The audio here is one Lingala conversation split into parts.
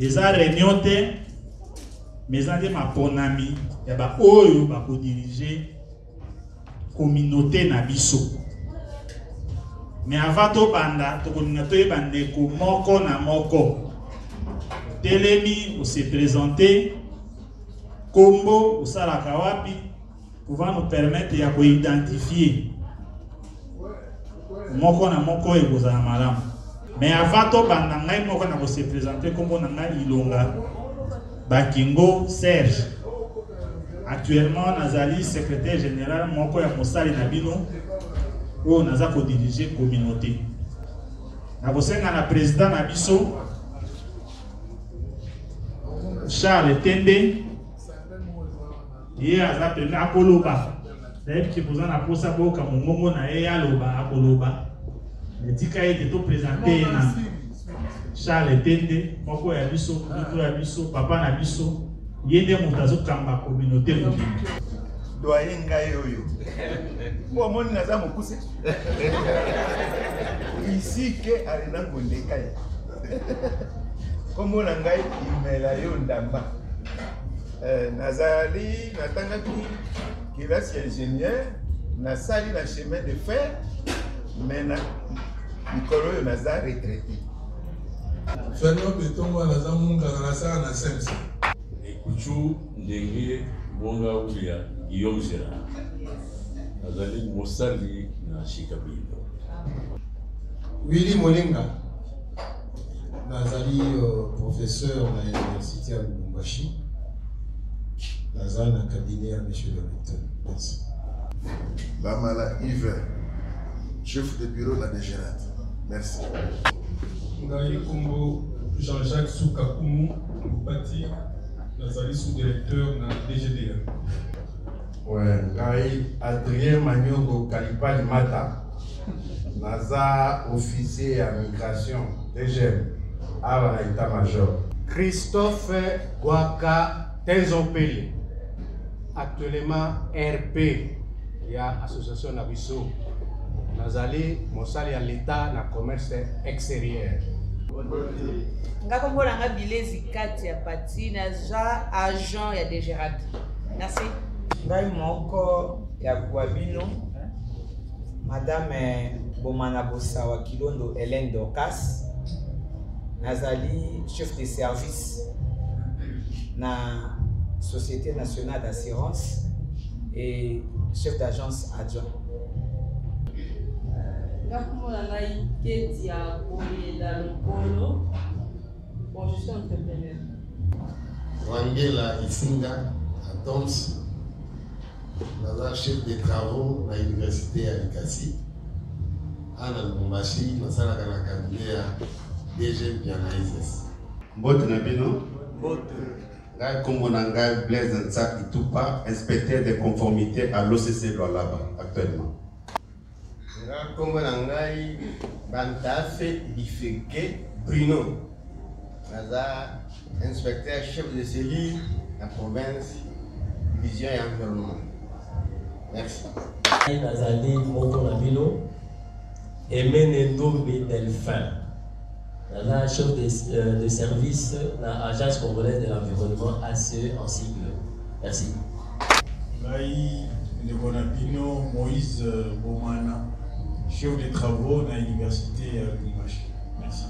Eza réunion te, mais eza nde maponami ya baoyo bakodirige communauté na biso. Mais avant tobanda, tokolinga toyeba ndeko moko na moko. Otelemi, ose présenter, kombo osalaka wapi, pouvant nous permettre ya koidentifier moko na moko ekozala malamu. Mais avant tobanda, ngai moko na kose présenter, kombo na ngai Ilonga Bakingo Serge. Actuellement nazali secrétaire général moko ya mosali na bino oyo naza kodirige communauté. Nakosenga na président na biso Charles Tende, ye aza pene akoloba. Nayebi ke boza na posa boyoka mongongo na ye, aloba, akoloba. Mais tika ete toprésente ye na Charles Tende, moko ya biso, moto ya biso, papa na biso. Ye nde moto azokamba communauté mobimba. Doyen ngai oyo po omoni naza mokuse isike arena ngondeka ye kombo na ngai Imela yo Ndamba. Nazali natangaki kelasi ya ingénieur, nasali na chemin de fer, mais na mikolo oyo naza retraité. Fernand Betongo, naza munganga, nasala na SMC. Ekuchu Ndenge Mbonga Ulia Guillaume Gérard, azali mosali na Shikabilo. Willy Molenga, nazali professeur na université ya Lubumbashi, naza na cabinet ya monsieur le recteur. Merci. Lamala Yves, chef de bureau na DGRAD. Merci. Ngai kombo Jean-Jacques Soukakumu Lupati, nazali sous-directeur na DGDA. Ouais, ngai Adrien Manyongo Kalipali Mata, naza officier ya migration DGM awa na état-major. Christophe Gwaka Tenzompele, actuellement RP ya association na biso. Nazali mosali ya l'État na commerce extérieur. Nga kombo na nga Bilezi kati ya Pati, naza agent ya DGRAD. Merci. Ngai moko ya Gwabino, Madame Bomana Bosawa Kilondo Hélène Dorcas, nazali chef de service na Société nationale d'assurance et chef d'agence adjoint. Nga kombo na ngai Keti ya Koyela Lokolo. Bon, je suis entrepreneur. Wangela Isinga Atoms, naza chef de travaux na université ya Likasi awa na Lubumbashi, nasalaka na cabinet ya DG Bianaises. Mbote na bino. Ngai kombo na ngai Blaise Nsa Itupa, inspecteur de conformité à l'OCC Lualaba actuellement. Nga kombo na ngai Bantafe Bifeke Bruno, naza inspecteur chef de cellule na province, division ya environnement. Merci. Ngai nazali moko na bino, Emene Ndombe Delphin, naza chef de service na Agence congolaise de l'environnement, ACE en sigle. Merci. Ngai ndeko na bino Moïse Bomana, chef de travaux na université ya Lubumbashi. Merci.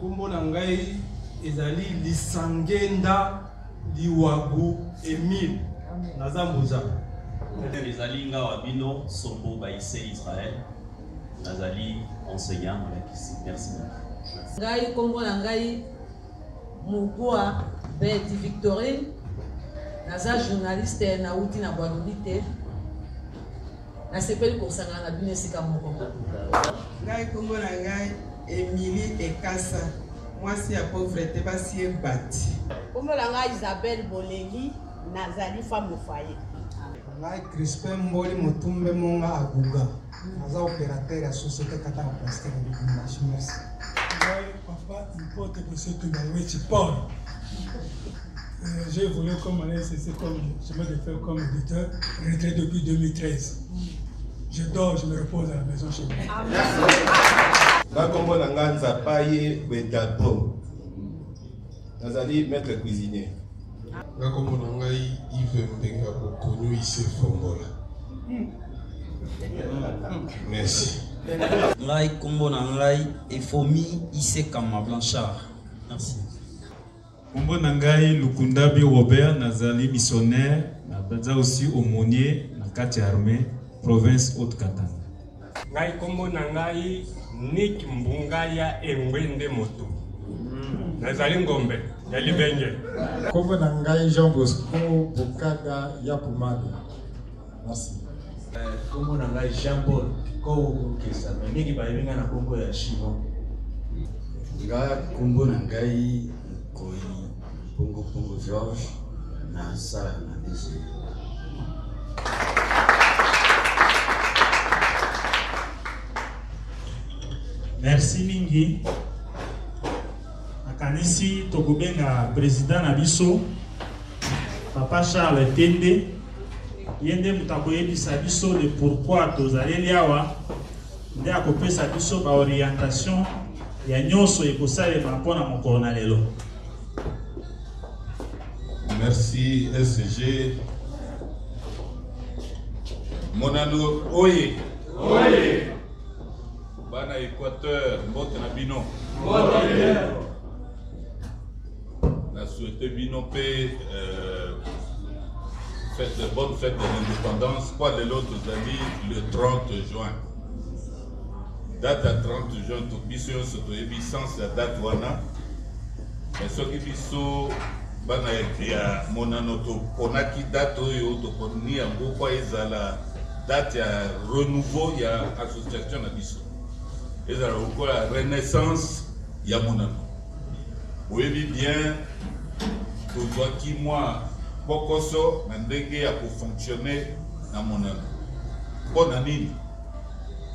Kombo na ngai ezali Lisangenda Liwagu Emile, naza Mbuza. Ezali nga wa bino Sombo Baise Israël, nazali enseignant molakisi. Merci beaucoup. Ngai kombo na ngai Mugua Betty Victorine, naza journaliste, nauti na Bwaloli te. Nasepeli kosangana na bino esika moko. Ngai kombo na ngai Emilie Ekasa, mwasi ya pauvreté basi ebati. Kombo na ngai Isabelle Boleli, nazali femme au foyer. Ngai Crispin Mboli Motumbe Monga Aguga, naza opérateur ya société Katanga Plastique ya Lubumbashi. Merci. Ngai papa Ipote Bosetu Bawetshi Paul. J'ai évolué comme un SCC, comme chemin de fer, comme éditeur, retraité depuis 2013. Je dors, je me repose à la maison chez moi. Nga kombo na nga Nzapaye Bedato. Nazali maître cuisinier. Nga kombo na ngai Yves Mbenga Bokonyo Ise Fongola. Merci. Ngai kombo na ngai Efomi Isekama Blanchard. Merci. Kombo na ngai Lukundabi Robert, nazali missionnaire, naza aussi aumônier na kati ya armée province Haute Katanga. Ngai kombo na ngai Nick Mbungaya Engwende Moto. Nazali ngombe ya Libenge. Kombo na ngai Jean Bosco Bokada Yapumale. Merci. Kombo na ngai Jean Paul Kowo Kesa, mais mingi bayebi ngai na kombo ya Chimon. Nga kombo na ngai Nkoyi Mpongo Mpongo Georges, nasalaka na DG. Merci mingi. Nakanisi tokobenga president na biso Papa Charles Tende, ye nde moto akoyebisa biso le pourquoi tozaleli awa, nde akopesa biso ba orientation ya nyonso ekosalema mpo na mokolo na lelo. Merci SG. Monano oye. Oye. Bana Équateur, mbote na bino. Mbote. Na souhaité bino pe euh, fête, bonne fête de l'indépendance. Quoi de l'autre, tozali le 30 juin. Date ya 30 juin, to biso nyonso toyebi sens ya date wana. Mais soki biso bana ya monano toponaki date oyo toponi yango mpo ezala date ya renouveau ya association na biso, ezala lokola renaissance ya monano. Boyebi bien tozwaki mwa pokoso na ndenge ya kofonctionne na monano. Mpo na nini?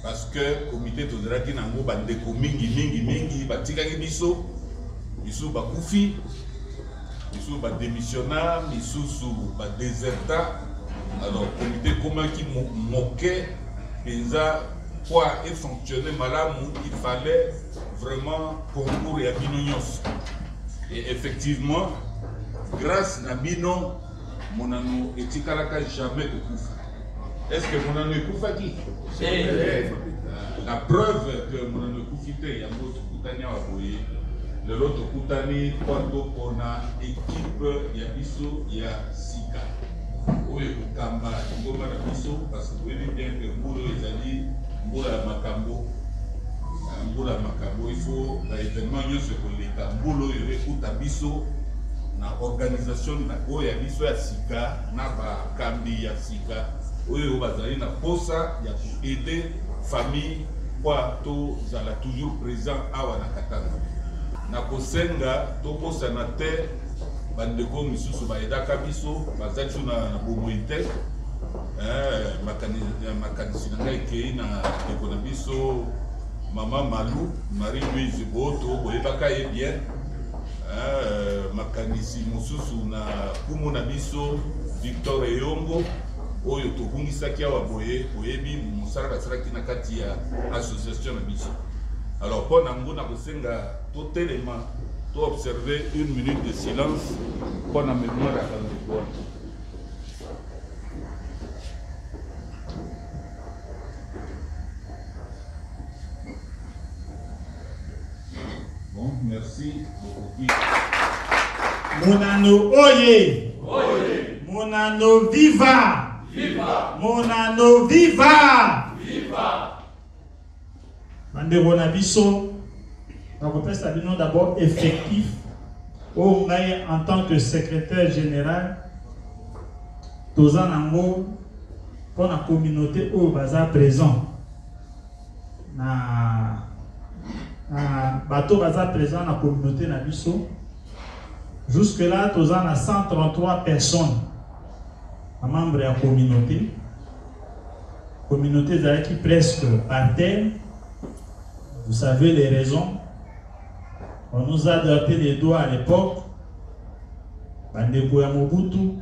Parce que comité tozalaki na yango bandeko mingi mingi mingi batikaki biso, misusu bakufi, misusu bademissionna, misusu badeserta. Alors comité ekomaki moke mpenza mpo efonctionne malamu, il fallait vraiment concours ya bino nyonso. Et effectivement, grâce na bino, monano etikalaka jamais kokufa. Est-ce que monano ekufaki? La preuve que monano ekufi te, yango tokutani awa boye lelo, tokutani mpo topona ekipe ya biso ya sika oyo ekokamba lingomba na biso, parce que boyebi bien que mbula oyo ezali mbula ya makambo, mbula ya makambo. Il faut ba événement nyonso ekoleka mbula oyo ekuta biso na organisation na oyo ya biso ya sika na bakambi ya sika oyo bazali na posa ya koaider famille mpo tozala toujours présent awa na Katanga. Na kosenga tobosana te bandeko misusu bayedaka biso baza biso na bomoi te. Makanisi na ngai ekei na ndeko na biso mama Malu Marie Louise Boto, boyebaka ye bien. Makanisi mosusu na kumu na biso Victor Eyongo oyo tobungisaki awa boye, boyebi mosala basalaki na kati ya association na biso. Alors mpo na yango nakosenga totelema to observer une minute de silence mpo na mémoire ya bandeko wana. Bon, merci beaucoup. Monano oye! Oye! Monano viva! Viva! Monano viva! Viva! Bandeko na biso, nakopesa bino d'abord effectif oyo ngai en tant que secrétaire général toza nango mpo na communauté oyo baza présent na bato baza présent na communauté na biso. Jusque là toza na 133 personnes ba membre ya communauté. Communauté ezalaki presque par terre. Vous savez les raisons. On nous a doté les doigts à l'époque. Bandeko ya Mobutu,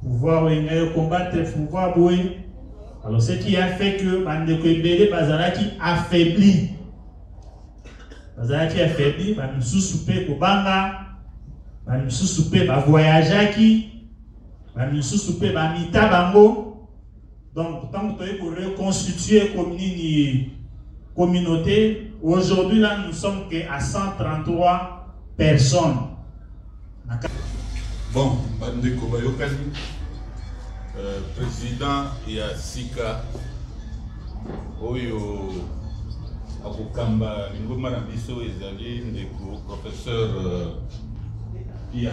pouvoir oyo ngai combattre pouvoir boye. Alors ce qui a fait que bandeko ebele bazalaki affaibli. Bazalaki affaibli, ba misusu pe kobanga. Bamisusu mpe bavoyageaki, bamisusu mpe bamita bango. Donc ntango toyei koreconstituer nini communauté, aujourd'hui là nous sommes que à 133 personnes. Bon, bandeko bayokani, président ya sika oyo akokamba lingomba na biso ezali ndeko professeur Pia.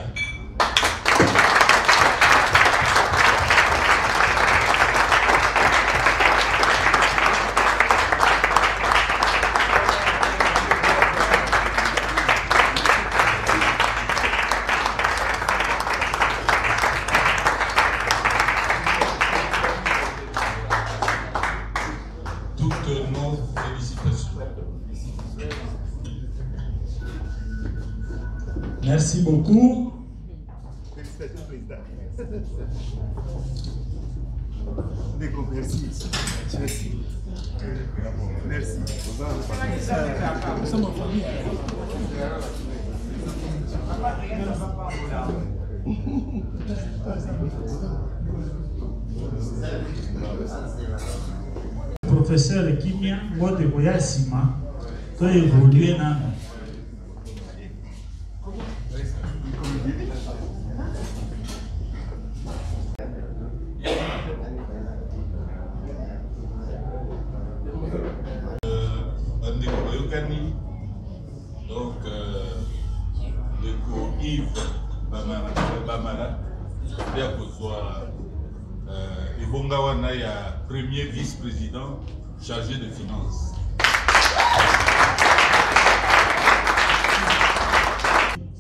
Toutes nos félicitations. Merci beaucoup. Félicitations, président. Ndeko, merci. Merci. Merci. Nous sommes en famille. Professeur Kimia, mbote koya nsima to évolue nano. Bandeko bayokani, donc ndeko Yves Bamala nde akozwa ebonga wana ya premier vice-président chargé de finances.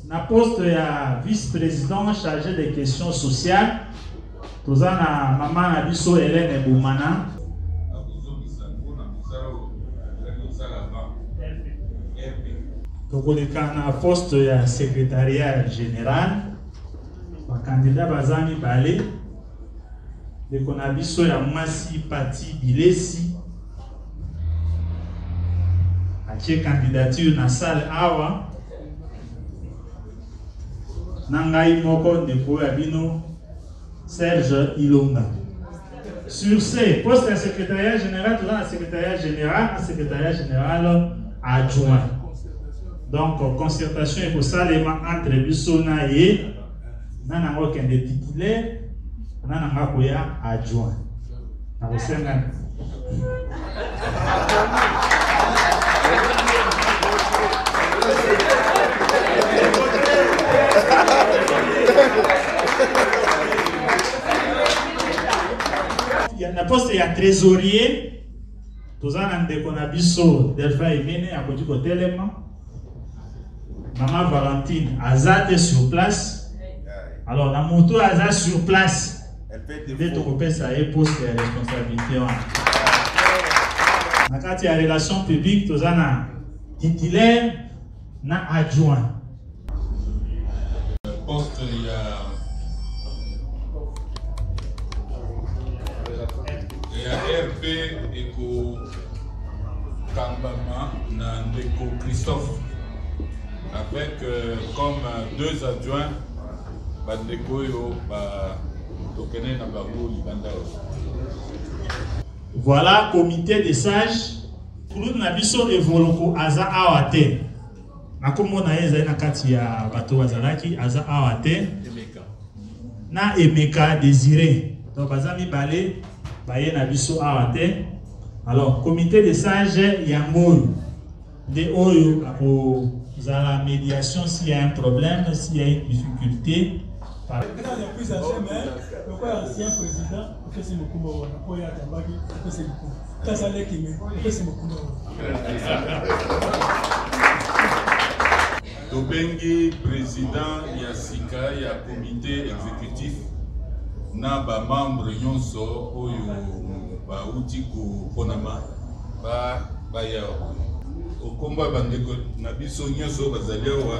Na poste ya vice-président chargé des questions sociales, toza na mama na biso Hélène Boumana. Tokoleka na poste ya secrétariat général, bakandida baza mibale, ndeko na biso ya mwasi Pati Bilesi atie candidature na salle awa, na ngai moko ndeko ya bino Serge Ilonga. Sur ce, poste ya secrétariat général, toza na secrétariat général na secrétariat général adjoint. Donc concertation ekosalema entre biso na ye, na nango okende titulaire, na nango akoya adjoint. Nakosenga na poste ya trésorier, toza na ndeko na biso Delphin Emene akoki kotelema. Mama Valentine aza te sur place. Alors na moto aza sur place nde tokopesa ye poste ya responsabilité wana. Na kati ya relation publique toza na titulaire na adjoint. Poste ya RP ekokambama na ndeko Christophe avec comme deux adjoints bandeko oyo ba tokende na bango libanda oyo. Voilà comité des sages. Kuluna na biso Evoloko aza awa te. Na kombo na ye ezali na kati ya bato bazalaki, aza awa te. Na Emeka Désiré. Donc baza mibale baye na biso awa te. Alors comité des sages yango oyo nde oyo akozala médiation s'il y a un problème, s'il y a une difficulté. Lokola ancien président opesi mokumba wana mpo ye akambaki, opesi mokumba kasi aleki me opesi mokumba wana. Tobengi président ya sika ya comité exécutif na bamembre nyonso oyo bauti koponama baya okomba. Bandeko na biso nyonso bazali awa,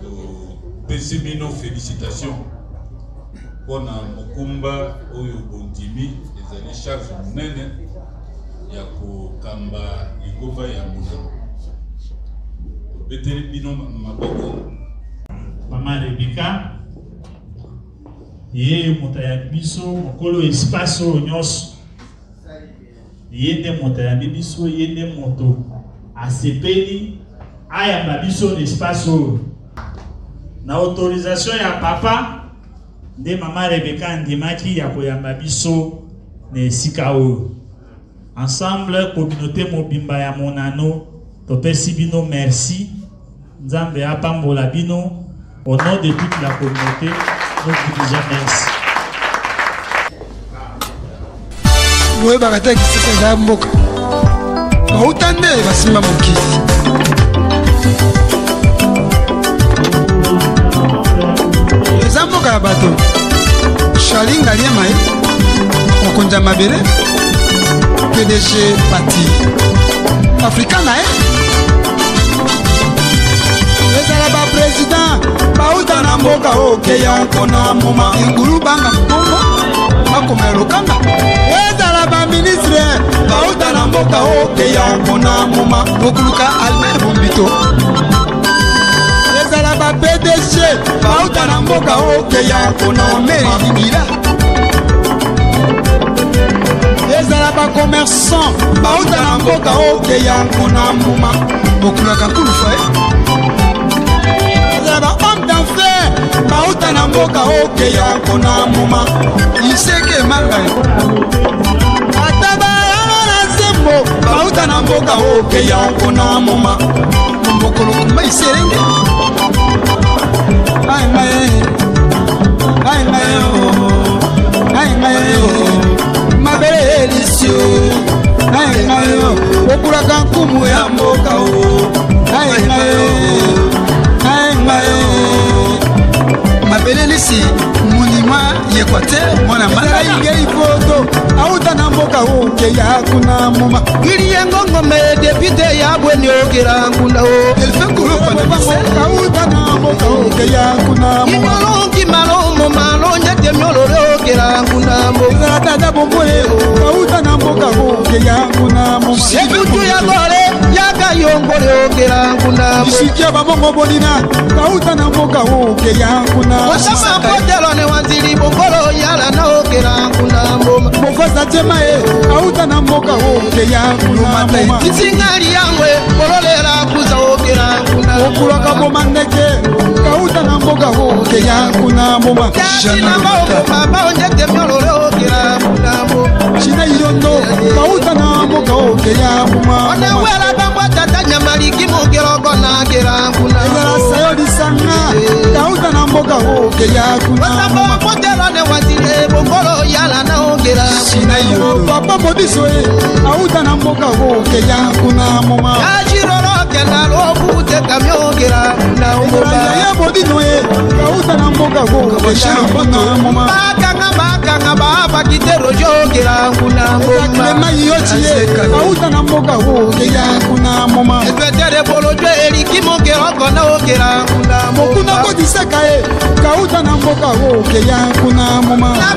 topesi bino félicitation mpona mokumba oyo bondimi. Ezali charge monene ya kokamba lingomba ya Monana. Tobeteli bino maboko. Mama Mama Rebecca, ye moto ayambi biso mokolo espace oyo nyonso, ye nde moto ayambi biso, ye nde moto asepeli ayamba biso na espace oyo na autorisation ya papa nde mama Rebecca andimaki ya koyamba biso na esika oyo. Ensemble communauté mobimba ya Monano topesi bino merci, Nzambe apambola bino. Au nom de toute la communauté, nous vous disons merci. Boyebaka te Kisasa eza mboka bauta nde basimba mokili. Eza mboka ya bato Charli Ngaliema ye mokonzi ya mabele PDG Pati Afrika na ye ezala bapresident bauta na mboka okeya kona moma engulu banga mbongo bakoma ya lokanga ezala baministre bauta na mboka okeya kona moma bokuluka Albert Bombito ezala ba PDG bauta na mboka okeya kona meri lingila ezala bacommerçant bauta na mboka okeya kona mbuma bokulaka nkulufa ezala ba homme d'affaires bauta na mboka okeya kona mbuma iseke manga ata bayala na nzembo bauta na mboka okeya kona mbuma mbokolo kumba iserenge ai ngai ai ngai ai ngai mabele elisio ai ngai okulaka nkumu ya mboka o ai ngai ai ngai mabele lisi monima yekwa te mwana malaingei foto auta na mboka okeya kuna moma ili yango ngombe depute ya bweni okela nkunda o auta na mboka okeya kuna imolongi malomo malonye te miolole okela nkunda mo ezala tata bombole auta na mboka okeya kuna moma ekutu ya gole yaka yongole okela nkunda mo isikia babongo bolina kauta na mboka okeya kuna osama potelone wanzili bongolo yala na okela nkunda mboma mofasa tema ye auta na mboka okeya kuna moma tisingali yangwe kololela kuza okela nkunda okulaka boma ndeke kauta na mboka okeya kuna moma tasina baokoma baonyete miolole okela nkunda mo china yondo kauta na mboka okeya moma onewela bambwa tata nyamaliki mokeloko nakela nkunda ezala sayo lisanga kauta na mboka okeya kuna osamba potelone wanzili bongolo yala na okela china yondo papa modiso ye auta na mboka okeya kuna moma yajirolo kenda lobute kamyokela na ezala yaya bodino ye kauta na mboka okeya kuna moma bakanga bakanga babakite rojokela nkuna clema yoti ye auta na mboka okeya kuna moma epetere bolojwe eliki mokeloko na okela nkuna mokuna kodisaka ye kauta na mboka okeya kuna moma na